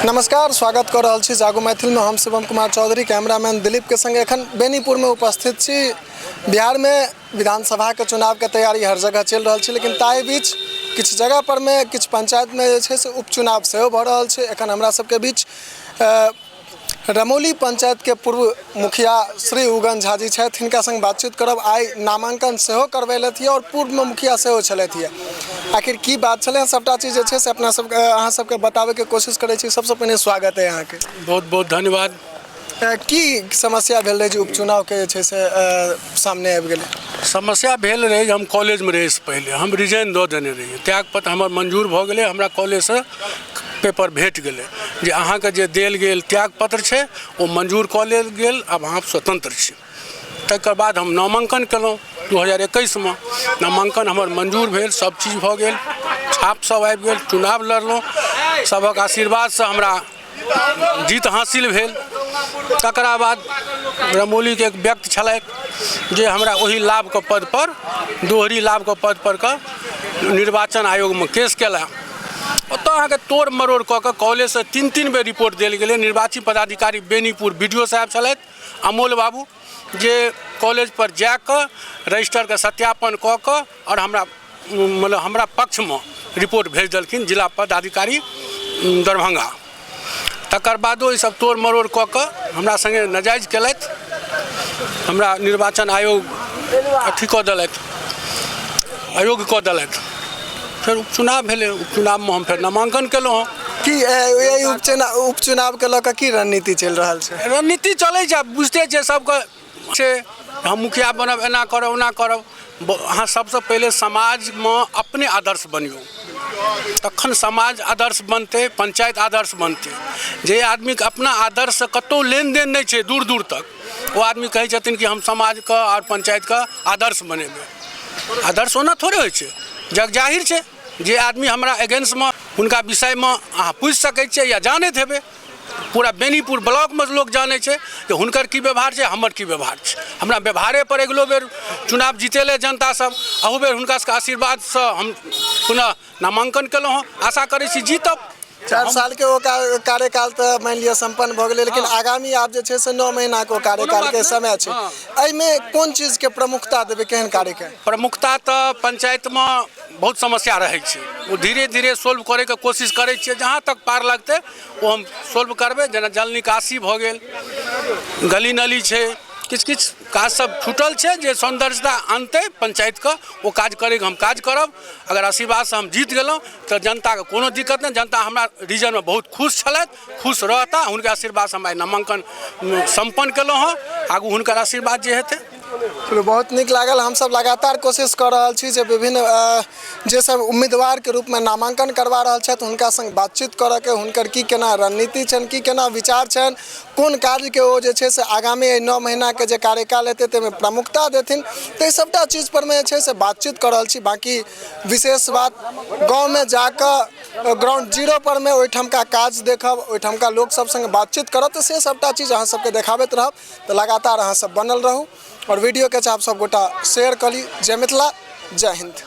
नमस्कार, स्वागत कऽ रहल छी जागो मैथिलमे। हम शिवम कुमार चौधरी कैमरामैन दिलीपके संग एखन बेनीपुरमे उपस्थित छी। बिहारमे विधानसभाके चुनावके तैयारी हर जगह चलि रहल छै, लेकिन ताहि बीच किछु जगह परमे किछु पंचायतमे जे छै से उपचुनाव सेहो भऽ रहल छै। एखन हमरा सबके बीच रमौली पंचायतके पूर्व मुखिया श्री उगन झा जी छथि, हिनका संग बातचीत करब। आइ नामांकन सेहो करबेलथि यऽ और पूर्वमे मुखिया सेहो छलथि यऽ। आखिर की बात छलै, सबटा चीज जे छै से अपना सबके अहाँ सबके बताबैके कोशिश करै छी। सबसँ पहिने स्वागत अइ अहाँके। बहुत बहुत धन्यवाद। की समस्या भेल रहै जे उपचुनावके जे छै से सामने आबि गेलै? समस्या भेल रहै जे हम कॉलेजमे रहै से पहिले हम रिजाइन दऽ देने रहियै। त्यागपत्र हमर मंजूर भऽ गेलै। हमरा कॉलेजसँ पेपर भेट गेलै जे अहाँके जे देल गेल त्यागपत्र छै ओ मंजूर कऽ लेल गेल, आब अहाँ स्वतन्त्र छी। तकर बाद हम नामाङ्कन केलहुँ 2021मे। नामाङ्कन हमर मंजूर भेल, सब चीज भऽ गेल, छाप सब आबि गेल, चुनाव लड़लहुँ, सभक आशीर्वादसँ हमरा जीत हासिल भेल। तकरा बाद रमौलीके एक व्यक्ति छलथि जे हमरा ओहि लाभके पदपर दोहरी लाभके पदपर के निर्वाचन आयोगमे केस केला। ओतऽ अहाँके तोड़ मरोड़ कऽ कऽ कॉलेजसँ 3-3 बेर रिपोर्ट देल गेलै। निर्वाची पदाधिकारी बेनीपुर बी डी ओ साहेब छलथि अमोल बाबू, जे कॉलेजपर जाकऽ रजिस्टरके सत्यापन कऽ कऽ आओर हमरा मतलब हमरा पक्षमे रिपोर्ट भेज देलखिन जिला पदाधिकारी दरभंगा। तकर बादो ईसब तोड़ मरोड़ कऽ कऽ हमरा सङ्गे नाजायज केलथि। हमरा निर्वाचन आयोग अथी कऽ देलथि, अयोग्य कऽ देलथि। फेर उपचुनाव भेलै, उपचुनावमे हम फेर नामाङ्कन केलहुँ हँ। की एहि उपचुनावके लऽ कऽ की रणनीति चलि रहल छै? रणनीति चलै छै, आब बुझिते छियै सबके छै हम मुखिया बनब, एना करब, ओना करब। अहाँ सबसँ पहिले समाजमे अपने आदर्श बनियौ, तखन समाज आदर्श बनतै, पंचायत आदर्श बनतै। जे आदमीके अपना आदर्शसँ कतहु लेनदेन नहि छै दूर दूर तक, ओ आदमी कहै छथिन कि हम समाजके आओर पंचायतके आदर्श बनेबै। आदर्श ओना थोड़े होइ छै, जग जाहिर छै जे आदमी हमरा एगेंस्टमे हुनका विषयमे अहाँ पूछि सकै छियै या जानैत हेबै। पूरा बेनीपुर ब्लॉकमे लोक जानै छै जे हुनकर की व्यवहार छै, हमर की व्यवहार छै। हमरा व्यवहारे पर अगिलो बेर चुनाव जीतेलै जनता सब, अहू बेर हुनका सबके आशीर्वादसँ हम पुनः नामाङ्कन केलहुँ हँ। आशा करै छी जीतब। 4 साल के ओ कार्यकाल तऽ मानि लिअ सम्पन्न भऽ गेलै, लेकिन आगामी आब जे छै से 9 महीनाके ओ कार्यकालके समय छै। एहिमे कोन चीजके प्रमुखता देबै, केहन कार्यके प्रमुखता? तऽ पंचायतमे बहुत समस्या रहै छै, ओ धीरे धीरे सोल्व करैके कोशिश करै छियै। जहाँ तक पार लगतै ओ हम सोल्व करबै। जेना जल निकासी भऽ गेल, गली नली छै, किछु किछु काज सब छूटल छै जे सौन्दर्यता आनतै पंचायतके, ओ काज करैके हम काज करब। अगर आशीर्वादसँ हम जीत गेलहुँ तऽ जनताके कोनो दिक्कत नहि। जनता हमरा रीजनमे बहुत खुश छलथि, खुश रहता। हुनके आशीर्वादसँ हम आइ नामाङ्कन सम्पन्न केलहुँ हँ। आगू हुनकर आशीर्वाद जे हेतै। चलू, बहुत नीक लागल। हमसभ लगातार कोशिश कऽ रहल छी जे विभिन्न जे सब उम्मीदवारके रूपमे नामाङ्कन करवा रहल छथि हुनका सङ्ग बातचीत करऽके, हुनकर की केना रणनीति छनि, की केना विचार छनि, कोन कार्यके ओ जे छै से आगामी एहि 9 महीनाके जे कार्यकाल हेतै ताहिमे प्रमुखता देथिन। तऽ ई सभटा चीज परमे जे छै से बातचीत कऽ रहल छी। बाँकी विशेष बात गाँवमे जाकऽ ग्राउंड जीरो परमे ओहिठामका काज देखब, ओहिठामका लोक सब सङ्गे बातचीत करब, तऽ से सभटा चीज अहाँ सबके देखाबैत रहब। तऽ लगातार अहाँ सब बनल रहू और वीडियोके चाहब सब गोटा शेयर कऽ ली। जय मिथिला, जय हिन्द।